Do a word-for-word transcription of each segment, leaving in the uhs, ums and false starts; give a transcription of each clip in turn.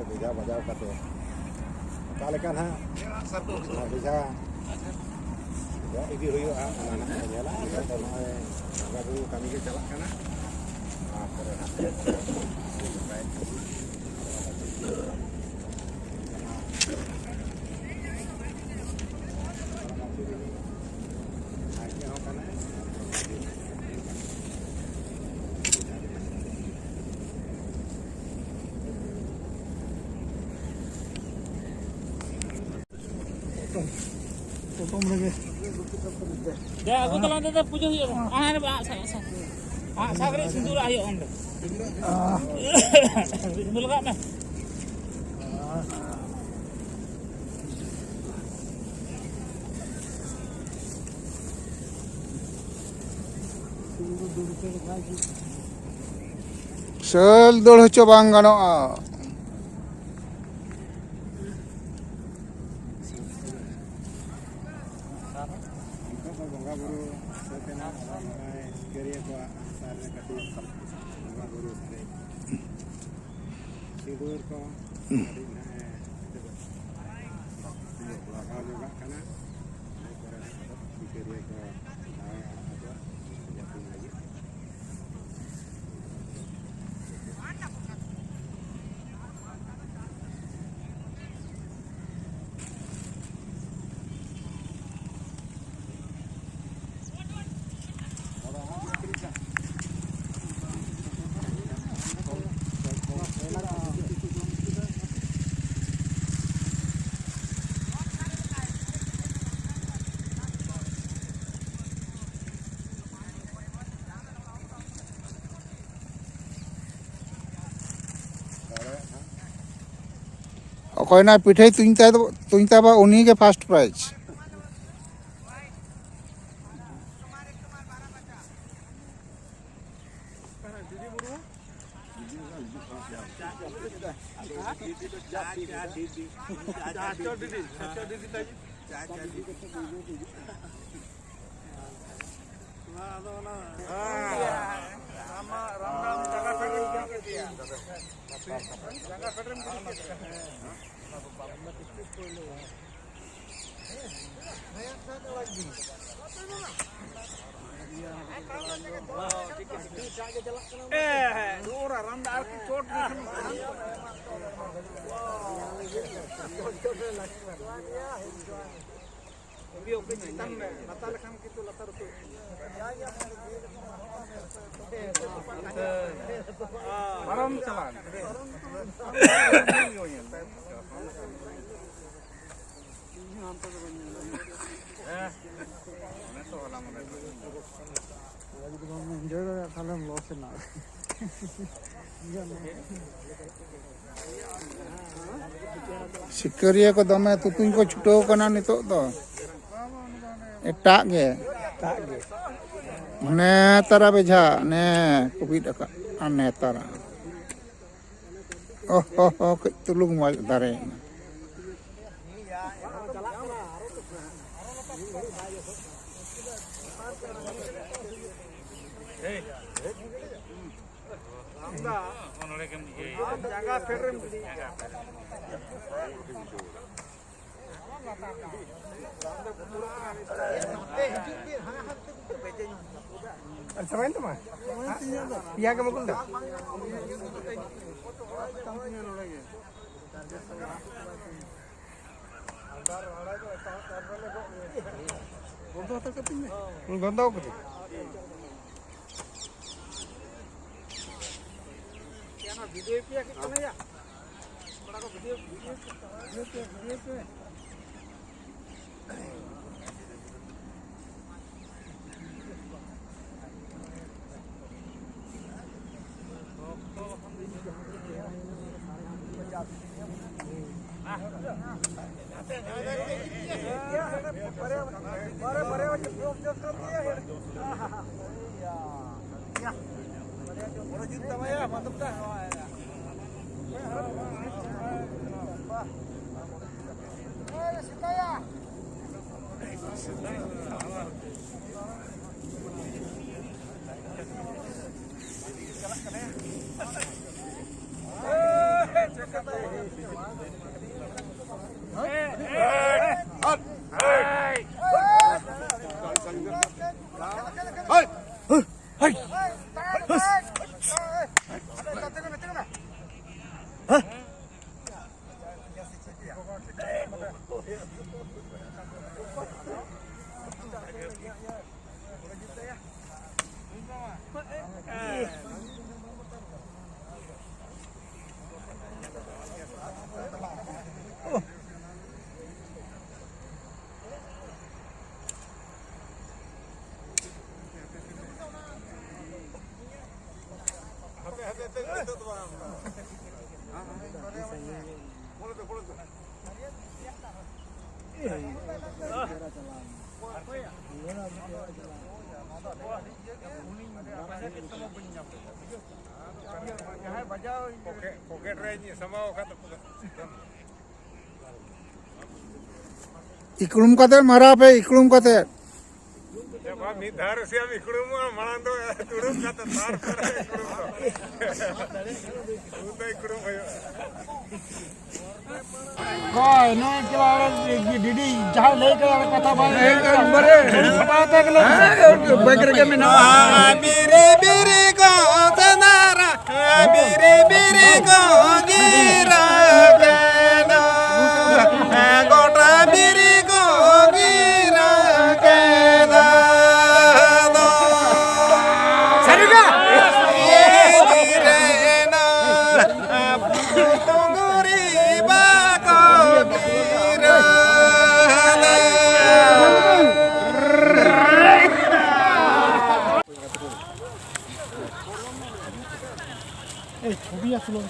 ᱵᱮᱡᱷᱟ ᱵᱟᱡᱟᱣ ᱠᱟᱛᱮ ᱚᱠᱟ ᱞᱮᱠᱟ ᱱᱟᱦᱟᱜ ᱚᱱᱟ ᱵᱮᱡᱷᱟ ᱜᱚᱜ ᱤᱫᱤ ᱦᱩᱭᱩᱜᱼᱟ, ᱚᱱᱟ ᱱᱟᱦᱟᱜ ᱠᱚ ᱧᱮᱞᱟ᱾ ᱱᱤᱛᱚᱜ ᱫᱚ ᱱᱚᱜᱼᱚᱭ ᱵᱚᱸᱜᱟ ᱵᱩᱨᱩ ᱠᱟᱹᱢᱤ ᱜᱮ ᱪᱟᱞᱟᱜ ᱠᱟᱱᱟ᱾ ᱱᱚᱣᱟ ᱯᱚᱨᱮ ᱱᱟᱦᱟᱜ ᱱᱟᱭᱠᱮ ᱦᱚᱸ ᱠᱟᱱᱟᱭ᱾ ᱯᱚᱴᱚᱢ ᱨᱮᱜᱮ᱾ ᱫᱮ, ᱟᱹᱜᱩ ᱛᱟᱞᱟᱝ ᱫᱮ, ᱫᱮ, ᱯᱩᱡᱟᱹ ᱦᱩᱭᱩᱜᱼᱟ᱾ ᱟᱨ ᱟᱜ ᱥᱟᱵ, ᱟᱜ ᱥᱟᱵ᱾ ᱟᱜ ᱥᱟᱵ ᱨᱮ ᱥᱤᱸᱫᱩᱨᱟᱜ ᱦᱩᱭᱩᱜᱼᱟ ᱚᱸᱰᱮ᱾ ᱥᱤᱸᱫᱩᱨ ᱞᱟᱜᱟᱜ ᱢᱮ᱾ ᱥᱟᱹᱞ ᱫᱟᱹᱲ ᱦᱚᱪᱚ ᱵᱟᱝ ᱜᱟᱱᱚᱜᱼᱟ᱾ ᱱᱤᱛᱚᱜ ᱫᱚ ᱵᱚᱸᱜᱟ ᱵᱩᱨᱩ ᱥᱟᱹᱛ ᱮᱱᱟ᱾ ᱟᱫᱚ ᱱᱚᱜᱼᱚᱭ ᱥᱤᱠᱟᱹᱨᱤᱭᱟᱹ ᱠᱚᱣᱟᱜ ᱟᱜᱼᱥᱟᱨ ᱨᱮ ᱠᱟᱹᱴᱤᱡ ᱵᱚᱸᱜᱟ ᱵᱩᱨᱩ ᱥᱟᱨᱮᱡ ᱥᱤᱸᱫᱩᱨ ᱠᱚ ᱠᱟᱹᱴᱤᱡ ᱱᱟᱜᱼᱮ ᱞᱟᱜᱟᱣ ᱧᱚᱜᱟᱜ ᱠᱟᱱᱟ᱾ ᱤᱱᱟᱹ ᱯᱚᱨᱮ ᱱᱟᱜ ᱟᱫᱚ ᱥᱤᱠᱟᱹᱨᱤᱭᱟᱹ ᱠᱚ ᱫᱟᱣ ᱮ ᱟᱲᱟᱜ ᱟᱠᱚᱣᱟ ᱡᱟᱹᱯᱤᱫ ᱞᱟᱹᱜᱤᱫ᱾ ᱚᱠᱚᱭ ᱱᱟ ᱯᱤᱴᱷᱟᱹᱭ ᱛᱩᱧ ᱛᱟᱭ ᱫᱚ, ᱛᱩᱧ ᱛᱟᱵᱟ, ᱩᱱᱤ ᱜᱮ first prize᱾ ᱨᱟᱢ ᱨᱟᱢ ᱡᱟᱸᱜᱟ ᱯᱷᱮᱰ ᱨᱮᱢ ᱜᱤᱰᱤ ᱠᱮᱫ ᱛᱟᱭᱟ᱾ ᱡᱟᱸᱜᱟ ᱯᱷᱮᱰ ᱨᱮᱢ ᱜᱤᱰᱤ ᱠᱮᱫ ᱛᱟᱭᱟ᱾ ᱮ, ᱫᱩᱨ ᱟᱨᱟᱢ ᱫᱟ ᱟᱨᱠᱤ ᱪᱳᱴ ᱞᱮᱠᱷᱟᱱ᱾ ᱚᱸᱰᱮ ᱚᱠᱚᱭ ᱪᱮᱛᱟᱱ ᱨᱮ ᱞᱟᱛᱟᱨ ᱞᱮᱠᱷᱟᱱ ᱠᱤᱱᱛᱩ ᱞᱟᱛᱟᱨ ᱩᱛᱟᱹᱨ᱾ ᱯᱟᱨᱚᱢ ᱪᱟᱞᱟᱜ᱾ ᱦᱮᱸ, ᱚᱱᱮ ᱛᱚ ᱦᱚᱞᱟ ᱢᱟᱫᱷᱮᱨ ᱠᱷᱚᱱ᱾ ᱡᱩᱫᱤ ᱵᱟᱢ ᱮᱱᱡᱚᱭ ᱫᱟᱲᱮᱭᱟᱜ, ᱛᱟᱦᱞᱮᱢ ᱞᱚᱥ ᱮᱱᱟ᱾ ᱥᱤᱠᱟᱹᱨᱤᱭᱟᱹ ᱠᱚ ᱫᱚᱢᱮ ᱛᱩᱛᱩᱧ ᱠᱚ ᱪᱷᱩᱴᱟᱹᱣ ᱠᱟᱱᱟ ᱱᱤᱛᱚᱜ ᱫᱚ᱾ ᱮᱴᱟᱜ ᱜᱮ᱾ ᱮᱴᱟᱜ ᱜᱮ᱾ ᱱᱮᱛᱟᱨᱟ ᱵᱮᱡᱷᱟ, ᱱᱮ ᱠᱚᱵᱷᱤᱰ ᱟᱠᱟᱫ, ᱟᱨ ᱱᱮᱛᱟᱨᱟ᱾ ᱚᱦ, ᱚᱦ, ᱚᱦ, ᱠᱟᱹᱡ ᱛᱩᱞᱩᱝ ᱢᱚᱡᱽ ᱫᱟᱨᱮᱭᱮᱱᱟ᱾ ᱡᱟᱸᱜᱟ ᱯᱷᱮᱰ ᱨᱮᱢ ᱜᱤᱰᱤᱭᱟ᱾ ᱟᱨ ᱪᱟᱵᱟᱭᱮᱱ ᱛᱟᱢᱟ? ᱯᱮᱭᱟ ᱜᱮᱢ ᱟᱹᱜᱩ ᱞᱮᱫᱟ? ᱵᱚᱱᱫᱚ ᱦᱟᱛᱟᱲ ᱠᱟᱹᱛᱤᱧ ᱢᱮ᱾ ᱵᱚᱱᱫᱚ ᱠᱟᱹᱫᱟᱹᱧ᱾ ᱵᱷᱤᱰᱤᱭᱳ ᱯᱮᱭᱟ ᱠᱤ ᱠᱟᱱᱟ ᱭᱟ? ᱠᱚᱲᱟ ᱠᱚ ᱵᱷᱤᱰᱤᱭᱳ, ᱵᱷᱤᱰᱤᱭᱳ ᱯᱮ, ᱵᱷᱤᱰᱤᱭᱳ ᱯᱮ᱾ ᱯᱚᱠᱮᱴ ᱨᱮᱧ ᱥᱟᱢᱵᱟᱣ ᱟᱠᱟᱫ ᱛᱟᱯᱚᱨᱮ᱾ ᱤᱠᱲᱩᱢ ᱠᱟᱛᱮ ᱢᱟᱨᱟ ᱯᱮ, ᱤᱠᱲᱩᱢ ᱠᱟᱛᱮ᱾ ᱢᱤᱫ ᱫᱷᱟᱣ ᱨᱮ ᱥᱮ ᱟᱢ ᱤᱠᱲᱩᱢᱚᱜᱼᱟ, ᱢᱟᱲᱟᱝ ᱫᱚ ᱫᱩᱲᱩᱵ ᱠᱟᱛᱮ, ᱛᱟᱨᱯᱚᱨᱮ ᱤᱠᱲᱩᱢ ᱫᱚ᱾ ᱩᱱ ᱫᱚ ᱤᱠᱲᱩᱢ ᱦᱩᱭᱩᱜᱼᱟ᱾ ᱚᱠᱚᱭ ᱱᱩᱭ ᱠᱞᱟᱵᱽ ᱨᱮ ᱰᱤᱰᱤ ᱡᱟᱦᱟᱸᱭ ᱞᱟᱹᱭ ᱠᱟᱫᱟ, ᱚᱱᱟ ᱠᱟᱛᱷᱟ ᱵᱟᱭ ᱞᱟᱹᱭ ᱠᱟᱫᱟ᱾ ᱯᱟᱴᱟᱣ ᱛᱮ ᱜᱮᱞᱮ ᱵᱮᱜᱽ ᱨᱮᱜᱮ ᱢᱮᱱᱟᱜᱼᱟ᱾ ᱵᱤᱨᱤ ᱵᱤᱨᱤ ᱠᱚ ᱥᱮᱸᱫᱽᱨᱟ, ᱵᱤᱨᱤ ᱵᱤᱨᱤ ᱠᱚ ᱜᱤᱨᱟᱹ ᱠᱮᱫᱟ, ᱜᱚᱴᱟ ᱵᱤᱨᱤ ᱠᱚ ᱜᱤᱨᱟᱹ ᱠᱮᱫᱟ᱾ ᱥᱟᱹᱨᱤ ᱜᱮ? ᱜᱤᱨᱟᱹ ᱱᱟ᱾ ᱰᱩᱝᱨᱤ ᱵᱟᱠᱚ ᱜᱤᱨᱟᱹ᱾ ᱮᱭ, ᱪᱷᱚᱵᱤ ᱟᱥᱮ ᱵᱟᱝ?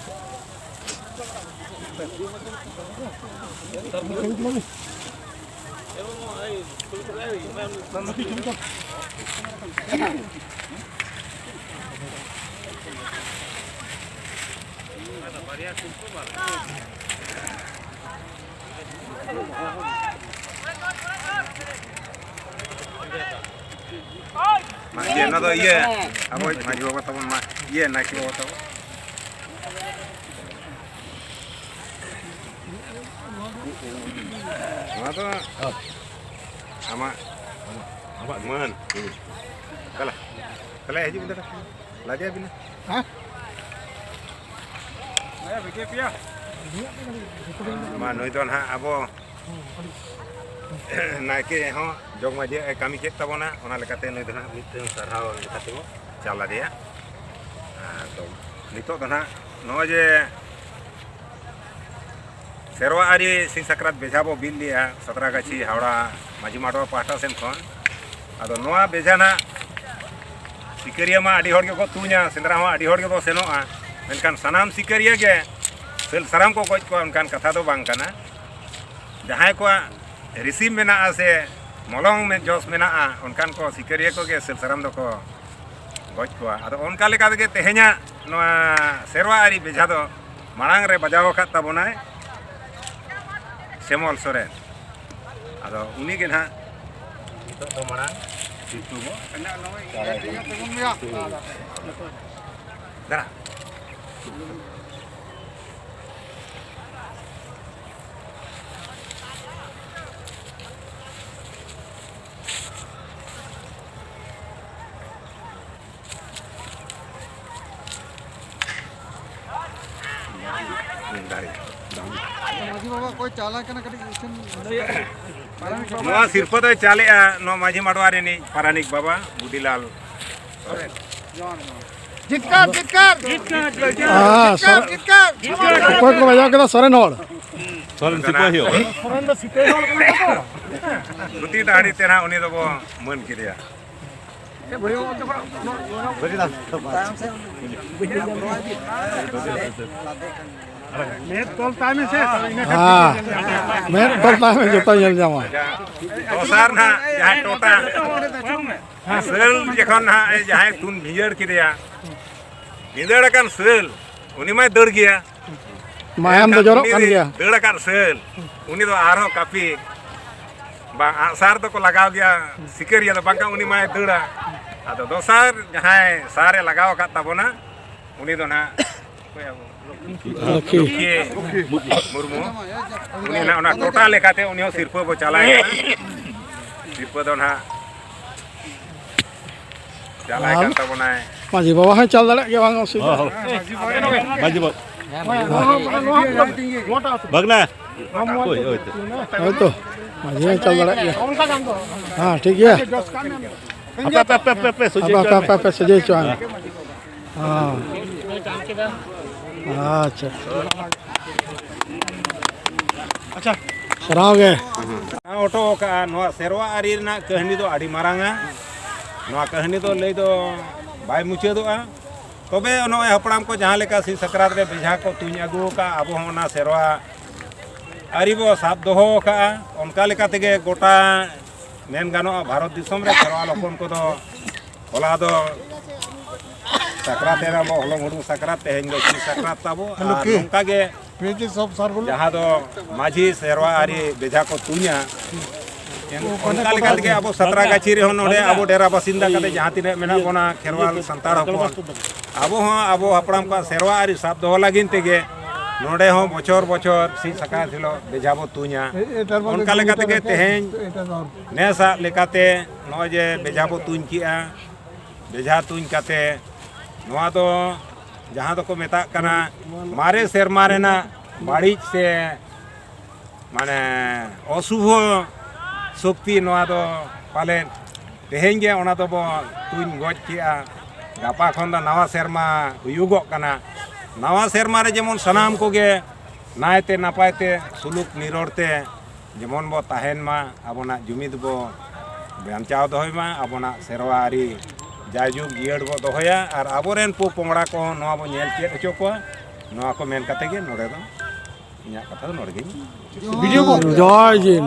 ᱢᱟ, ᱤᱭᱟᱹ, ᱱᱚᱣᱟ ᱫᱚ ᱤᱭᱟᱹ, ᱟᱵᱚ ᱢᱟᱹᱡᱷᱤ ᱵᱟᱵᱟ ᱛᱟᱵᱚᱱ, ᱢᱟ, ᱤᱭᱟᱹ, ᱱᱟᱭᱠᱮ ᱵᱟᱵᱟ ᱛᱟᱵᱚᱱ᱾ ᱱᱚᱣᱟ ᱫᱚ ᱟᱢᱟᱜ ᱢᱟᱹᱱ᱾ ᱫᱮᱞᱟ, ᱛᱟᱦᱞᱮ ᱦᱤᱡᱩᱜ ᱵᱤᱱ ᱫᱟᱫᱟ, ᱞᱟᱡᱟᱣ ᱵᱤᱱ᱾ ᱦᱮᱸ? ᱢᱟ, ᱱᱩᱭ ᱫᱚ ᱱᱟᱦᱟᱜ ᱟᱵᱚ ᱱᱟᱭᱠᱮ ᱦᱚᱸ ᱡᱚᱜᱽ ᱢᱟᱹᱡᱷᱤ ᱮ ᱠᱟᱹᱢᱤ ᱠᱮᱫ ᱛᱟᱵᱚᱱᱟ, ᱚᱱᱟ ᱞᱮᱠᱟᱛᱮ ᱱᱩᱭ ᱫᱚ ᱱᱟᱦᱟᱜ ᱢᱤᱫᱴᱟᱝ ᱥᱟᱨᱦᱟᱣ ᱞᱮᱠᱟᱛᱮ ᱵᱚ ᱪᱟᱞ ᱟᱫᱮᱭᱟ᱾ ᱟᱨ ᱛᱚ ᱱᱤᱛᱚᱜ ᱫᱚ ᱱᱟᱦᱟᱜ ᱱᱚᱜᱼᱚᱭ ᱡᱮ ᱥᱮᱨᱣᱟ ᱟᱹᱨᱤ ᱥᱤᱧ ᱥᱟᱠᱨᱟᱛ ᱵᱮᱡᱷᱟ ᱵᱚ ᱵᱤᱫ ᱞᱮᱜᱼᱟ ᱥᱟᱛᱨᱟᱜᱟᱪᱷᱤ ᱦᱟᱣᱲᱟ ᱢᱟᱹᱡᱷᱤ ᱢᱟᱰᱣᱟ ᱯᱟᱦᱴᱟ ᱥᱮᱱ ᱠᱷᱚᱱ᱾ ᱟᱫᱚ ᱱᱚᱣᱟ ᱵᱮᱡᱷᱟ ᱱᱟᱜ ᱥᱤᱠᱟᱹᱨᱤᱭᱟᱹ ᱢᱟ ᱟᱹᱰᱤ ᱦᱚᱲ ᱜᱮᱠᱚ ᱛᱩᱧᱟ, ᱥᱮᱸᱫᱽᱨᱟ ᱦᱚᱸ ᱟᱹᱰᱤ ᱦᱚᱲ ᱜᱮᱵᱚ ᱥᱮᱱᱚᱜᱼᱟ, ᱢᱮᱱᱠᱷᱟᱱ ᱥᱟᱱᱟᱢ ᱥᱤᱠᱟᱹᱨᱤᱭᱟᱹ ᱜᱮ ᱥᱟᱹᱞ ᱥᱟᱨᱟᱢ ᱠᱚ ᱜᱚᱡ ᱠᱚᱣᱟ, ᱚᱱᱠᱟᱱ ᱠᱟᱛᱷᱟ ᱫᱚ ᱵᱟᱝ ᱠᱟᱱᱟ᱾ ᱡᱟᱦᱟᱸᱭ ᱠᱚᱣᱟᱜ ᱨᱤᱥᱤ ᱢᱮᱱᱟᱜᱼᱟ ᱥᱮ ᱢᱚᱞᱚᱝ ᱢᱮ ᱡᱚᱥ ᱢᱮᱱᱟᱜᱼᱟ, ᱚᱱᱠᱟᱱ ᱠᱚ ᱥᱤᱠᱟᱹᱨᱤᱭᱟᱹ ᱠᱚᱜᱮ ᱥᱟᱹᱞ ᱥᱟᱨᱟᱢ ᱫᱚᱠᱚ ᱜᱚᱡ ᱠᱚᱣᱟ᱾ ᱟᱫᱚ ᱚᱱᱠᱟ ᱞᱮᱠᱟ ᱛᱮᱜᱮ ᱛᱮᱦᱮᱧᱟᱜ ᱱᱚᱣᱟ ᱥᱮᱨᱣᱟ ᱟᱹᱨᱤ ᱵᱮᱡᱷᱟ ᱫᱚ ᱢᱟᱲᱟᱝ ᱨᱮ ᱵᱟᱡᱟᱣ ᱟᱠᱟᱫ ᱛᱟᱵᱚᱱᱟᱭ ᱥᱮᱢᱚᱞ ᱥᱚᱨᱮᱱ᱾ ᱟᱫᱚ ᱩᱱᱤ ᱜᱮ ᱱᱟᱦᱟᱜ ᱱᱤᱛᱚᱜ ᱫᱚ ᱢᱟᱲᱟᱝ ᱥᱤᱨᱯᱟᱹ ᱵᱚ ᱪᱟᱞᱟᱣ ᱠᱟᱱᱟ᱾ ᱫᱟᱸᱲᱟ᱾ ᱫᱟᱨᱮ᱾ ᱢᱟᱹᱡᱷᱤ ᱵᱟᱵᱟ, ᱚᱠᱚᱭ ᱪᱟᱞᱟᱣ ᱠᱟᱱᱟ? ᱠᱟᱹᱴᱤᱡ ᱤᱥᱤᱱ ᱱᱚᱣᱟ ᱥᱤᱨᱯᱟᱹ ᱫᱚᱭ ᱪᱟᱞᱮᱜᱼᱟ ᱱᱚᱣᱟ ᱢᱟᱹᱡᱷᱤ ᱢᱟᱰᱣᱟ ᱨᱤᱱᱤᱡ ᱯᱟᱨᱟᱱᱤᱠ ᱵᱟᱵᱟ ᱵᱩᱰᱤᱞᱟᱞ᱾ ᱡᱤᱛᱠᱟᱨ, ᱡᱤᱛᱠᱟᱨ᱾ ᱦᱮᱸ, ᱡᱤᱛᱠᱟᱨ, ᱥᱚᱨ-, ᱡᱤᱛᱠᱟᱨ᱾ ᱚᱠᱚᱭ ᱠᱚ ᱵᱟᱡᱟᱣ ᱠᱮᱫᱟ? ᱥᱚᱨᱮᱱ ᱦᱚᱲ᱾ ᱥᱚᱨᱮᱱ ᱥᱤᱯᱟᱹᱦᱤ ᱦᱚᱲ᱾ ᱥᱚᱨᱮᱱ ᱫᱚ ᱥᱤᱯᱟᱹᱦᱤ ᱦᱚᱲ ᱠᱟᱱᱟ ᱛᱚ᱾ ᱫᱷᱩᱛᱤ ᱫᱟᱹᱦᱲᱤ ᱛᱮ ᱱᱟᱦᱟᱜ ᱩᱱᱤ ᱫᱚᱵᱚ ᱢᱟᱹᱱ ᱠᱮᱫᱮᱭᱟ᱾ ᱢᱮᱫ ᱛᱚᱞ ᱛᱟᱭ ᱢᱮ ᱥᱮ, ᱤᱱᱟᱹ ᱠᱷᱟᱱ ᱦᱮᱸ, ᱢᱮᱫ ᱛᱚᱞ ᱛᱟᱭ ᱢᱮ, ᱡᱚᱛᱚ ᱧᱮᱞ ᱧᱟᱢᱟ᱾ ᱫᱚᱥᱟᱨ ᱱᱟᱦᱟᱜ ᱡᱟᱦᱟᱸᱭ ᱴᱚᱴᱟ ᱥᱟᱹᱞ ᱡᱚᱠᱷᱚᱱ ᱱᱟᱦᱟᱜ ᱡᱟᱦᱟᱸᱭ ᱛᱩᱧ ᱵᱷᱤᱸᱫᱟᱹᱲ ᱠᱮᱫᱮᱭᱟ, ᱵᱷᱤᱸᱫᱟᱹᱲ ᱟᱠᱟᱱ ᱥᱟᱹᱞ, ᱩᱱᱤ ᱢᱟᱭ ᱫᱟᱹᱲ ᱜᱮᱭᱟ᱾ ᱢᱟᱭᱟᱢ ᱫᱚ ᱮᱱᱠᱷᱟᱱ ᱡᱚᱨᱚᱜ ᱩᱱᱤ ᱠᱟᱱ ᱜᱮᱭᱟ᱾ ᱫᱟᱹᱲ ᱟᱠᱟᱫ ᱥᱟᱹᱞ, ᱩᱱᱤ ᱫᱚ ᱟᱨᱦᱚᱸ ᱠᱟᱹᱯᱤ ᱵᱟᱝ ᱟᱜᱼᱥᱟᱨ ᱫᱚᱠᱚ ᱞᱟᱜᱟᱣ ᱜᱮᱭᱟ ᱥᱤᱠᱟᱹᱨᱤᱭᱟᱹ ᱫᱚ, ᱵᱟᱝᱠᱷᱟᱱ ᱩᱱᱤ ᱢᱟᱭ ᱫᱟᱹᱲᱟ᱾ ᱟᱫᱚ ᱫᱚᱥᱟᱨ ᱡᱟᱦᱟᱸᱭ ᱥᱟᱨᱮ ᱞᱟᱜᱟᱣ ᱟᱠᱟᱫ ᱛᱟᱵᱚᱱᱟ, ᱩᱱᱤ ᱫᱚ ᱱᱟᱦᱟᱜ ᱚᱠᱚᱭ ᱟᱵᱚ? ᱞᱚᱠᱠᱷᱤ ᱢᱩᱨᱢᱩ, ᱩᱱᱤ ᱱᱟᱜ ᱚᱱᱟ ᱴᱚᱴᱟ ᱞᱮᱠᱟᱛᱮ ᱩᱱᱤ ᱦᱚᱸ ᱥᱤᱨᱯᱟᱹ ᱵᱚ ᱪᱟᱞᱟᱭ ᱠᱟᱱᱟ᱾ ᱥᱤᱨᱯᱟᱹ ᱫᱚ ᱱᱟᱦᱟᱜ ᱪᱟᱞᱟᱭ ᱟᱨ ᱠᱟᱱ ᱛᱟᱵᱚᱱᱟᱭ᱾ ᱢᱟᱹᱡᱷᱤ ᱵᱟᱵᱟ ᱦᱚᱸᱭ ᱪᱟᱞ ᱫᱟᱲᱮᱭᱟᱜ ᱜᱮᱭᱟ, ᱵᱟᱝ ᱚᱥᱩᱵᱤᱫᱷᱟ᱾ ᱦᱚᱸ, ᱦᱚᱸ᱾ ᱢᱟᱹᱡᱷᱤ ᱵᱟᱵᱟ᱾ ᱵᱟᱜᱽᱱᱟ᱾ ᱦᱳᱭ, ᱦᱳᱭ᱾ ᱦᱳᱭ ᱛᱚ, ᱢᱟᱹᱡᱷᱤ ᱦᱚᱸᱭ ᱪᱟᱞ ᱫᱟᱲᱮᱭᱟᱜ ᱜᱮᱭᱟ᱾ ᱦᱮᱸ, ᱴᱷᱤᱠ ᱜᱮᱭᱟ᱾ ᱦᱟᱯᱮ, ᱦᱟᱯᱮ, ᱦᱟᱯᱮ, ᱦᱟᱯᱮ, ᱥᱚᱡᱷᱮ ᱦᱟᱯᱮ, ᱦᱚᱪᱚ ᱦᱟᱯᱮ, ᱢᱮ᱾ ᱦᱟᱯᱮ, ᱥᱚᱡᱷᱮ ᱦᱚᱪᱚ ᱢᱮ᱾ ᱦᱮᱸ᱾ ᱟᱪᱪᱷᱟ᱾ ᱟᱪᱪᱷᱟ᱾ ᱥᱟᱨᱦᱟᱣ ᱜᱮ᱾ ᱦᱚᱴᱚ ᱟᱠᱟᱫᱼᱟ᱾ ᱱᱚᱣᱟ ᱥᱮᱨᱣᱟ ᱟᱹᱨᱤ ᱨᱮᱱᱟᱜ ᱠᱟᱹᱦᱱᱤ ᱫᱚ ᱟᱹᱰᱤ ᱢᱟᱨᱟᱝᱟ᱾ ᱱᱚᱣᱟ ᱠᱟᱹᱦᱱᱤ ᱫᱚ ᱞᱟᱹᱭ ᱫᱚ ᱵᱟᱭ ᱢᱩᱪᱟᱹᱫᱚᱜᱼᱟ᱾ ᱛᱚᱵᱮ ᱱᱚᱜᱼᱚᱭ ᱦᱟᱯᱲᱟᱢ ᱠᱚ ᱡᱟᱦᱟᱸ ᱞᱮᱠᱟ ᱥᱤᱧ ᱥᱟᱠᱨᱟᱛ ᱨᱮ ᱵᱮᱡᱷᱟ ᱠᱚ ᱛᱩᱧ ᱟᱹᱜᱩ ᱟᱠᱟᱫᱼᱟ, ᱟᱵᱚ ᱦᱚᱸ ᱚᱱᱟ ᱥᱮᱨᱣᱟ ᱟᱹᱨᱤ ᱵᱚ ᱥᱟᱵ ᱫᱚᱦᱚ ᱟᱠᱟᱫᱼᱟ᱾ ᱚᱱᱠᱟ ᱞᱮᱠᱟ ᱛᱮᱜᱮ ᱜᱚᱴᱟ ᱢᱮᱱ ᱜᱟᱱᱚᱜᱼᱟ, ᱵᱷᱟᱨᱚᱛ ᱫᱤᱥᱚᱢ ᱨᱮ ᱠᱷᱮᱨᱣᱟᱞ ᱦᱚᱯᱚᱱ ᱠᱚᱫᱚ ᱦᱚᱞᱟ ᱫᱚ ᱥᱟᱠᱨᱟᱛ ᱮᱱᱟ, ᱟᱵᱚ ᱦᱚᱞᱚᱝ ᱦᱩᱲᱩᱝ ᱥᱟᱠᱨᱟᱛ, ᱛᱮᱦᱮᱧ ᱫᱚ ᱥᱤᱧ ᱥᱟᱠᱨᱟᱛ ᱛᱟᱵᱚ᱾ ᱟᱨ ᱱᱚᱝᱠᱟ ᱜᱮ ᱡᱟᱦᱟᱸ ᱫᱚ ᱢᱟᱹᱡᱷᱤ ᱥᱮᱨᱣᱟ ᱟᱹᱨᱤ ᱵᱮᱡᱷᱟ ᱠᱚ ᱛᱩᱧᱟ, ᱚᱱᱠᱟ ᱞᱮᱠᱟ ᱛᱮᱜᱮ ᱟᱵᱚ ᱥᱟᱛᱨᱟᱜᱟᱪᱷᱤ ᱨᱮᱦᱚᱸ ᱱᱚᱰᱮ ᱟᱵᱚ ᱰᱮᱨᱟ ᱵᱟᱥᱤᱱᱫᱟ ᱠᱟᱛᱮ ᱡᱟᱦᱟᱸ ᱛᱤᱱᱟᱹᱜ ᱢᱮᱱᱟᱜ ᱵᱚᱱᱟ ᱠᱷᱮᱨᱣᱟᱞ ᱥᱟᱱᱛᱟᱲ ᱦᱚᱯᱚᱱ, ᱟᱵᱚ ᱦᱚᱸ ᱟᱵᱚ ᱦᱟᱯᱲᱟᱢ ᱠᱚᱣᱟᱜ ᱥᱮᱨᱣᱟ ᱟᱹᱨᱤ ᱥᱟᱵ ᱫᱚᱦᱚ ᱞᱟᱹᱜᱤᱫ ᱛᱮᱜᱮ ᱱᱚᱰᱮ ᱦᱚᱸ ᱵᱚᱪᱷᱚᱨ ᱵᱚᱪᱷᱚᱨ ᱥᱤᱧ ᱥᱟᱠᱨᱟᱛ ᱦᱤᱞᱳᱜ ᱵᱮᱡᱷᱟ ᱵᱚ ᱛᱩᱧᱟ᱾ ᱚᱱᱠᱟ ᱞᱮᱠᱟ ᱛᱮᱜᱮ ᱛᱮᱦᱮᱧ ᱱᱮᱥᱟᱜ ᱞᱮᱠᱟᱛᱮ ᱱᱚᱜᱼᱚᱭ ᱡᱮ ᱵᱮᱡᱷᱟ ᱵᱚ ᱛᱩᱧ ᱠᱮᱜᱼᱟ, ᱵᱮᱡᱷᱟ ᱛᱩᱧ ᱠᱟᱛᱮ ᱱᱚᱣᱟ ᱫᱚ ᱡᱟᱦᱟᱸ ᱫᱚᱠᱚ ᱢᱮᱛᱟᱜ ᱠᱟᱱᱟ ᱢᱟᱨᱮ ᱥᱮᱨᱢᱟ ᱨᱮᱱᱟᱜ ᱵᱟᱹᱲᱤᱡ ᱥᱮ ᱢᱟᱱᱮ ᱚᱥᱩᱵᱷᱚ ᱥᱚᱠᱛᱤ, ᱱᱚᱣᱟ ᱫᱚ ᱯᱟᱞᱮᱱ ᱛᱮᱦᱮᱧ ᱜᱮ ᱚᱱᱟ ᱫᱚᱵᱚ ᱛᱩᱧ ᱜᱚᱡ ᱠᱮᱜᱼᱟ᱾ ᱜᱟᱯᱟ ᱠᱷᱚᱱ ᱫᱚ ᱱᱟᱣᱟ ᱥᱮᱨᱢᱟ ᱦᱩᱭᱩᱜᱚᱜ ᱠᱟᱱᱟ᱾ ᱱᱟᱣᱟ ᱥᱮᱨᱢᱟ ᱨᱮ ᱡᱮᱢᱚᱱ ᱥᱟᱱᱟᱢ ᱠᱚᱜᱮ ᱱᱟᱭᱛᱮ ᱱᱟᱯᱟᱭ ᱛᱮ ᱥᱩᱞᱩᱠ ᱱᱤᱨᱚᱲ ᱛᱮ ᱡᱮᱢᱚᱱ ᱵᱚ ᱛᱟᱦᱮᱱ ᱢᱟ, ᱟᱵᱚᱱᱟᱜ ᱡᱩᱢᱤᱫ ᱵᱚ ᱵᱟᱧᱪᱟᱣ ᱫᱚᱦᱚᱭ ᱢᱟ, ᱟᱵᱚᱱᱟᱜ ᱥᱮᱨᱣᱟ ᱟᱹᱨᱤ ᱡᱟᱭᱡᱩᱜᱽ ᱡᱤᱭᱟᱹᱲ ᱵᱚ ᱫᱚᱦᱚᱭᱟ ᱟᱨ ᱟᱵᱚᱨᱮᱱ ᱯᱚ ᱯᱚᱝᱲᱟ ᱠᱚᱦᱚᱸ ᱱᱚᱣᱟ ᱵᱚ ᱧᱮᱞ ᱪᱮᱫ ᱦᱚᱪᱚ ᱠᱚᱣᱟ᱾ ᱱᱚᱣᱟ ᱠᱚ ᱢᱮᱱ ᱠᱟᱛᱮ ᱜᱮ ᱱᱚᱰᱮ ᱫᱚ ᱤᱧᱟᱹᱜ ᱠᱟᱛᱷᱟ ᱫᱚ ᱱᱚᱰᱮ ᱜᱤᱧ ᱡᱚᱭ ᱡᱤᱱ᱾